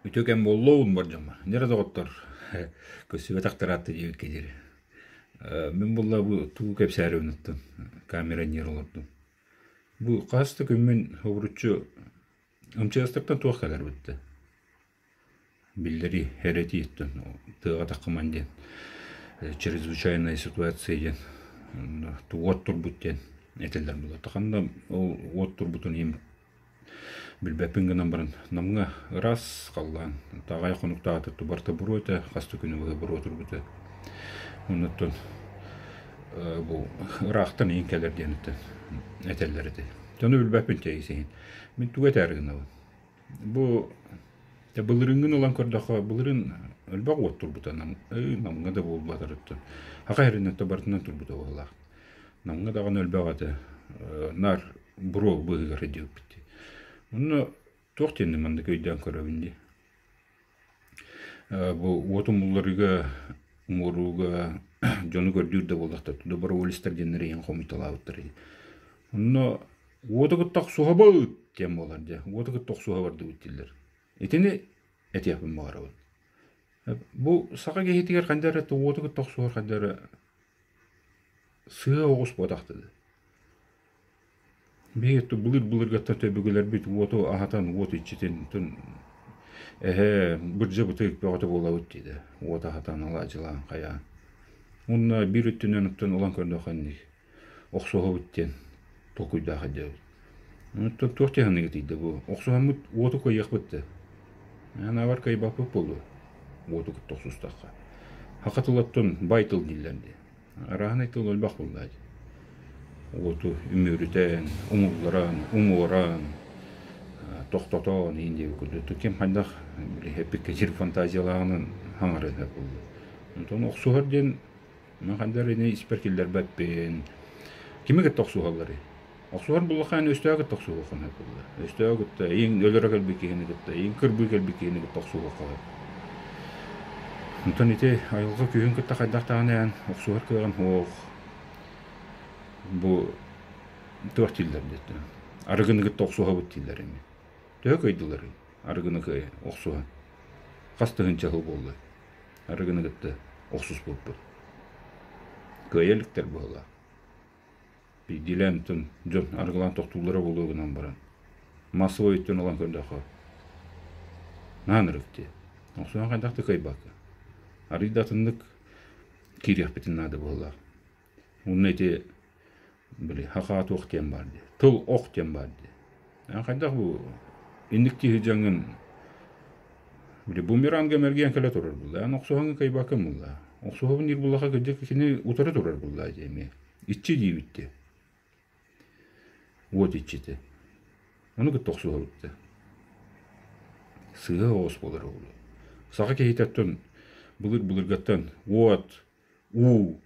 Үтүө кэм буоллун бар дьоммор. Дьэ доҕоттор, көрсүбэтэхтэр аатта диэбиккэ диэри. Мин буолла бу тугу кэпсээри оттон камера ньиэр олордум. Бу хас да күммүн обуруччу МЧС-тартан туох кэлэр бүттэ. Биллэрии, эрэтии оттон тыаҕа таххыман диэн чрезвычайная ситуация диэн уот турбут диэн этэллэр буолла. Ханна ол уот турбутун иһин Билбэппин гынан баран, Намҥа ыраас халлаан, таҕай хонуктаата барыта буруо этэ, хас да күнү быһа буруо турбута. Оннуттан бу ыраахтан иһин кэлэр диэниттэн этэллэр этэ. Дьону билбэппин чэй иһин. Мин тугу этээри гынабын? Бу былырыыҥҥын ылан көрдөххө, былырыын элбэх уот турбута Намҥа да буолбатар оттон. Аха иһэринэн барытынан турбута быһыылаах. Намҥа даҕаны элбэх этэ. Наар буруо быыһыгар диэбиппит дии. Онно туох диэннэ маннык өйдөөн көрөбүн дии. Бу уоту умулларыыга, умуорууга дьону көрдүүр да буоллахтар, доброволецтар диэннэр иһин хомуйталаабыттар дии. Онно уоту кытта охсуһабыт диэн буолар дьэ. Уоту кытта охсуһа бардыбыт дииллэр. Итини этиэхпин баҕарабын. Бу саха киһитигэр хайдах эрэ уоту кытта охсуһар хайдах эрэ сыа оҕус буотахтыы. Биһиги былыр-былыргаттан өбүгэлэрбит уоту аһатан, уот иччитин эһээ бырдьа бытык бөҕөтө буолабыт диэтэ. Уот аһатан, алаадьылаан, хайаан. Уонна биир өттүнэн оттон ылан көрдөххө инник охсуһабыт диэн толкуйдаах сылдьабыт. Оттон туох дьаһаныгытый да бу охсуһаммыт уоту кыайыахпыт да. Анаабар кыайбаппыт буолуо уоту кытта охсустахха. Саха тылыттан бай тыл дииллэр дии. Арааһынай тыл элбэх буолла дии. Уоту үмүөрүтэн, умулларан, умуоран, тохтотон иһин диэбит курдук. Ким хайдах эппиккэ сир фантазиялааҕынан хаҥарыһар буолла. Онтон охсуһар диэн мин хайдах эрэ испэр киллэрбэппин. Кими кытта охсуһалларый? Охсуһар буоллахха эн өстөөхү кытта охсуһуоххун сөп буолла. Өстөөхү кытта эйиҥ өлөрө кэлбит киһини кытта, эйиҥ кырбыы кэлбит киһини кытта охсуһуохха сөп. Онтон ити айылҕа күүһүн кытта хайдах даҕаны эн охсуһар кыаҕын суох. Бу туох дииллэр диэтэ. Арыгыны кытта охсуһабыт дииллэр ини. Төһө кыайдыларый арыгыны кыайа охсуһан? Хас тыһыынча сыл буолла арыгыны кытта охсуспуппут. Кыайа иликтэр быһыылаах. Биирдиилээн оттон дьон арыгылаан тохтууллара буолуо гынан баран, массовай өттүн ылан көрдөххө, наһаа ынырык дии. Охсуһан хайдах да кыайбакка. Арыый да атыннык киириэхпитин наада буоллаах. Уонна ити били хахаа туох диэн баар дии. Тыл ох диэн баар дии. Эн хайдах бу инник киһи дьаҥын били бумеранга мэргийэн кэлэ турар буолла. Эн охсуһаҥҥын кыайбаккын буолла. Охсуһабын диир буоллахха кырдьык кини утары турар буолла дии эмиэ. Иччи диибит дии. Уот иччитэ. Ону кытта охсуһабыт да. Сыыһа оҕус буолар ол. Саха киһитэ оттон былыр-былыргаттан уот, уу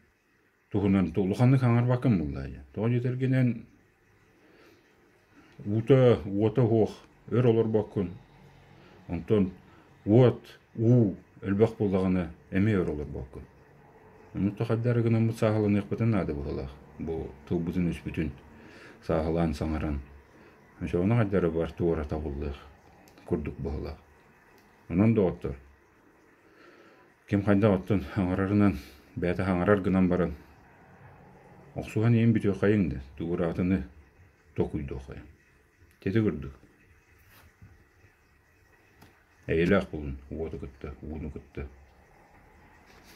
туһунан улаханнык хаҥарбаккын буоллаа дии. Тоҕо диэтэргинэн Уута, уота суох, өр олорбоккун. Онтон уот, уу элбэх буоллаҕына эмиэ өр олорбоккун. Онно хайдах эрэ гынаммыт сааһыланыахпытын наада быһыылаах. Бу тылбытын-өспүтүн сааһылаан саҥаран. Оччоҕуна хайдах эрэ бар туора табыллыах курдук быһыылаах. Онон доҕоттор, ким хайдах оттон аҥарарынан, бэйэтэ аҥарар гынан баран, охсуһан иһин бүтүөххэйиҥ да, тугураатыны толкуйдуоххайыҥ. Ити курдук. Эйэлээх буолун уоту кытта, ууну кытта.